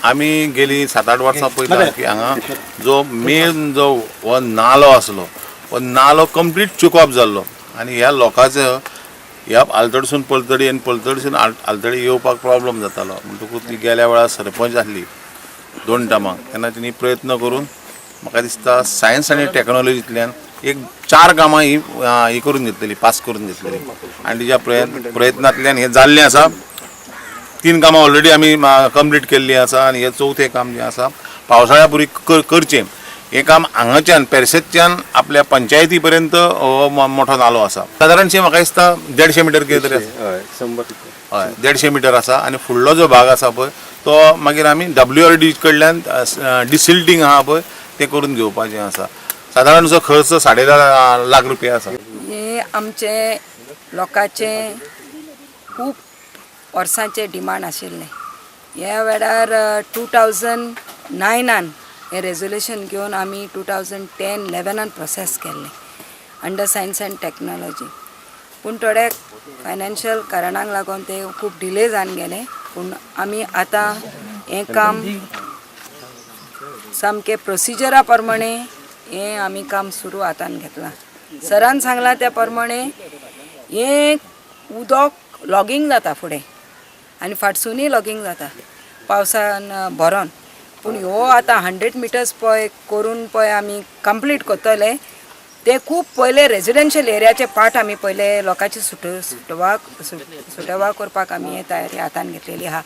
आमी गेली 7-8 वर्सां पळयता की हांगा जो मेन जो हो नालो आसलो, हो नालो कंप्लीट चुकॉप जाल्लो आनी ह्या लोकांचो ह्या आलतडसून पलतडी आनी पलतडसून आलतडी येवपाक प्रॉब्लम जातालो. म्हणटकूच ती गेल्या वेळार सरपंच आसली दोन टायमाक, तेन्ना तेणी प्रयत्न करून म्हाका दिसता सायन्स आनी टॅक्नोलॉजींतल्यान एक चार कामां ही ही करून घेतलेली, पास करून घेतलेली आनी तिच्या प्रयत्नांतल्यान हें जाल्लें आसा. तीन कामां ऑलरेडी आमी कंप्लीट केल्लीं आसा आनी हें चवथें काम जें आसा पावसाळ्या पुरी करचें. हें काम हांगाच्यान पेरशेतच्यान आपल्या पंचायती पर्यंत हो मोठो नालो आसा. सादारणशें म्हाका दिसता 150 मिटर कितें तरी आसा. हय, 100. हय, 150 मिटर आसा आनी फुडलो जो भाग आसा पळय, तो मागीर आमी डब्ल्यू आर डी कडल्यान डिसिल्टींग आहा पळय, तें करून घेवपाचें आसा. सादारणसो खर्च 10.5 लाख रुपया आसा. हे आमचे लोकांचे खूब वर्सांचे डिमांड आशिल्लें. ह्या वेळार 2009आन हें रेजोल्युशन घेवन आमी 2010-11आन प्रोसेस केल्लें अंडर सायन्स अँड टॅक्नोलॉजी. पूण थोडे फायनान्शियल कारणांक लागून ते खूब डिले जावन गेले. पूण आमी आतां हें काम सामकें प्रोसिजरा प्रमाणे हें आमी काम सुरू हातान घेतलां. सरान सांगलां त्या प्रमाणे हें उदक लॉगींग जाता फुडें आनी फाटसुनूय लॉगींग जाता पावसान भरोन. पूण ह्यो आतां 100 मिटर्स पळय करून पळय आमी कंप्लीट करतले. ते खूब पयले रेजिडेन्शियल एरियाचे पार्ट आमी पयले लोकांची सुटवा करपाक आमी हे तयारी हातान घेतलेली आहा.